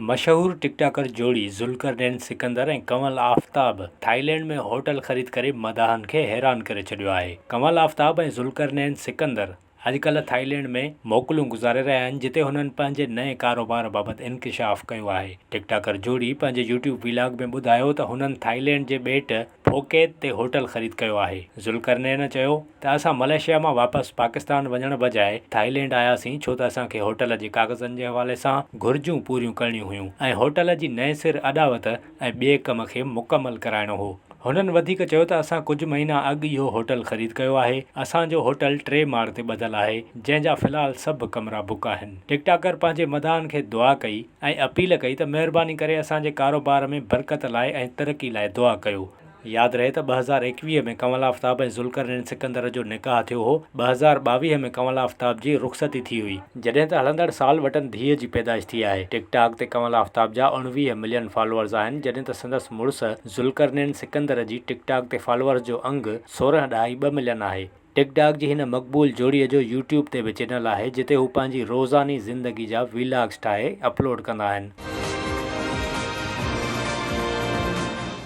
مشهور ٽڪ ٽاڪر جوڙي ذوالقرنين سڪندر ۽ ڪنول آفتاب Thailand ۾ hotel خريد ڪري مداحن کي حيران ڪري ڇڏيو آهي. ڪنول آفتاب ۽ ذوالقرنين سڪندر اڄڪلهه ٿائيلينڊ ۾ موڪلون گذاري رهيا آهن جتي هنن پنهنجي نئين ڪاروبار بابت انڪشاف ڪيو آهي. ٽڪ ٽاڪر جوڙي پنهنجي يوٽيوب ويلاگ ۾ ٻڌايو ته هنن ٿائيلينڊ جي ٻيٽ ڦوڪيت تي هوٽل خريد ڪيو آهي. ذوالقرنين چيو ته اسان ملائيشيا مان واپس پاڪستان وڃڻ بجاء ٿائيلينڊ آياسين ڇو ته اسان کي هوٽل جي ڪاغذن جي حوالي سان گهرجون پوريون ڪرڻيون هيون ۽ هوٽل جي نئين سر اڏاوت ۽ ٻئي ڪم کي مڪمل ڪرائڻو هو. هنن وڌيڪ چيو ته اسان ڪجهه مهينا اڳ اهو هوٽل خريد ڪيو آهي، اسان جو هوٽل ٽي ماڙ تي ٻڌل آهي، جنهن جا في الحال سڀ ڪمرا بڪ آهن. ٽڪ ٽاڪر پنهنجي مداحن کي دعا ڪئي. ۽ اپيل ڪئي ته مهرباني ڪري اسان جي ڪاروبار ۾ برڪت لاء ۽ ترقي لاء دعا ڪيو. ياد رهي ته 2021 ۾ ڪنول آفتاب ۽ ذوالقرنين سڪندر جو نڪاح ٿيو هو، 2022 ۾ ڪنول آفتاب جي رخصتي ٿي هئي، جڏهن ته هلندڙ سال وٽن ڌيء جي پيدائش ٿي آهي. ٽڪ ٽاڪ تي ڪنول آفتاب جا 19 ملين فالوورز آهن، جڏهن ته سندس مڙس ذوالقرنين سڪندر جي ٽڪ ٽاڪ تي فالوورز جو انگ 16 ڏهائي ٻه ملين آهي. ٽڪ ٽاڪ جي هن مقبول جوڙي جو يوٽيوب تي به چينل آهي جتي هو پنهنجي روزاني زندگي جا ويلاگز ٺاهي اپلوڊ ڪندا آهن.